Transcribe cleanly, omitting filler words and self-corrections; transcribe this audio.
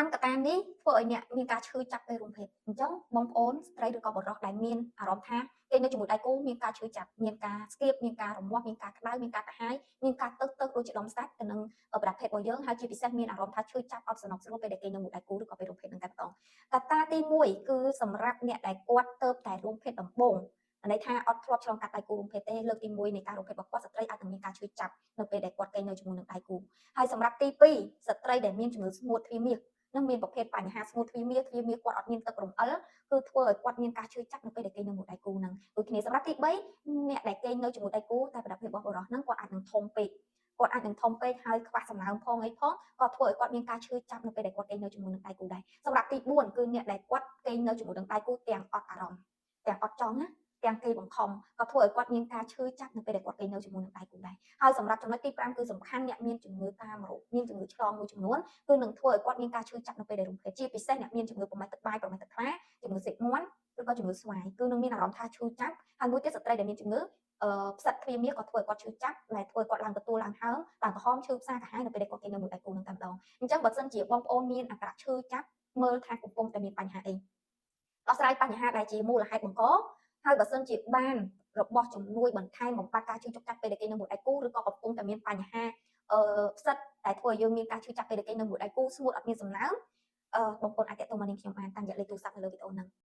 5កត្តានេះធ្វើឲ្យអ្នកមានការឈឺចាប់ពេលរួមភេទអញ្ចឹងបងប្អូនស្ត្រីឬក៏បុរសដែលមានអារម្មណ៍ថាគេនៅជាមួយដៃគូមានការឈឺចាប់មានការស្ទាបមានការរមាស់មានការក្តៅមានការក្រហាយមានការទឹកទឹកដូចជាដុំសាច់ទៅនឹងប្រភេទរបស់យើងហើយជាពិសេសមានអារម្មណ៍ថាឈឺចាប់អត់សំណុកស្រួលពេលដែលគេនៅមួយដៃគូឬក៏ពេលរួមភេទនឹងតែម្ដងកត្តាទី1គឺសម្រាប់អ្នកដែលគាត់ទៅតែរួមភេទដំបូងន័យថាអត់ធ្លាប់ឆ្លងកាត់ដៃគូរួមភេទទេលើកទី1នៃការរួមភេទរបស់គាត់ស្ត្រីអាចនឹងមានការឈឺចាប់នៅពេលដែលគាត់គេងនៅជាមួយនឹងដៃគូហើយសម្រាប់ទី2ស្ត្រីដែលមានជំងឺស្ងួតទ្វារមាសនឹងមានប្រភេទបញ្ហាស្ងួតទ្វារមាសទ្វារមាសគាត់អត់មានទឹករំអិលគឺធ្វើឲ្យគាត់មានការឈឺចាប់នៅពេលដែលគេនៅមួយដៃគូនឹងដូចគ្នាសម្រាប់ទី3អ្នកដែលគេងនៅជាមួយដៃគូតែប្រភេទរបស់បុរសហ្នឹងគាត់អាចនឹងធំពេកគាត់អាចនឹងធំពេកហើយខ្វះសំណើមផងអីផងក៏ធ្វើឲ្យគាត់មានការឈឺចាប់នៅពេលដែលគាត់គេងនៅជាមួយនឹងដៃគូដែរសម្រាប់ទី4គឺអ្នកដែលគាត់គេងនៅជាមួយនឹងដៃគូទាំងអត់អារម្មណ៍ទាំងអត់ចង់ណាទាំងគេបង្ខំក៏ធ្វើឲ្យគាត់មានការឈឺចាប់នៅពេលដែលគាត់គេងនៅជាមួយនឹងដៃគូដែរហើយសម្រាប់ចំណុចទី5គឺសំខាន់អ្នកមានជំងឺកាមរោគមានជំងឺឆ្លងមួយចំនួនគឺនឹងធ្វើឲ្យគាត់មានការឈឺចាប់នៅពេលដែលរួមភេទជាពិសេសអ្នកមានជំងឺប្រមេះទឹកបាយប្រមេះទឹកខ្លាជំងឺសេកមាន់ឬក៏ជំងឺស្វាយគឺនឹងមានអារម្មណ៍ថាឈឺចាប់ហើយមួយទៀតស្ត្រីដែលមានជំងឺអឺផ្សិតទ្វារមាសក៏ធ្វើឲ្យគាត់ឈឺចាប់ដែលធ្វើឲ្យគាត់ឡើងទទួលឡើងហើមឡើងក្រហមឈឺផ្សាក្រហាយនៅពេលដែលគាត់គេងនៅមួយដៃគូនឹងតែម្ដងអញ្ចឹងបើសិនជាបងប្អូនមានអាការៈឈឺចាប់មើលថាកំពុងតែមានបញ្ហាអីដោះស្រាយបញ្ហាដែលជាមូលហេតុបង្កហើយបើសិនជាបានរបស់ជំនួយបន្ថែមបំបត្តិការឈឺចុកចាប់ពេលដែលគេនៅមួយដៃគូឬក៏កំពុងតែមានបញ្ហាអឺផ្សិតដែលធ្វើឲ្យយើងមានការឈឺចាប់ពេលដែលគេនៅមួយដៃគូស្ងួតអត់មានសំណើមអឺបងប្អូនអាចទាក់ទងមកនាងខ្ញុំបានតាមរយៈលេខទូរស័ព្ទនៅលើវីដេអូហ្នឹង។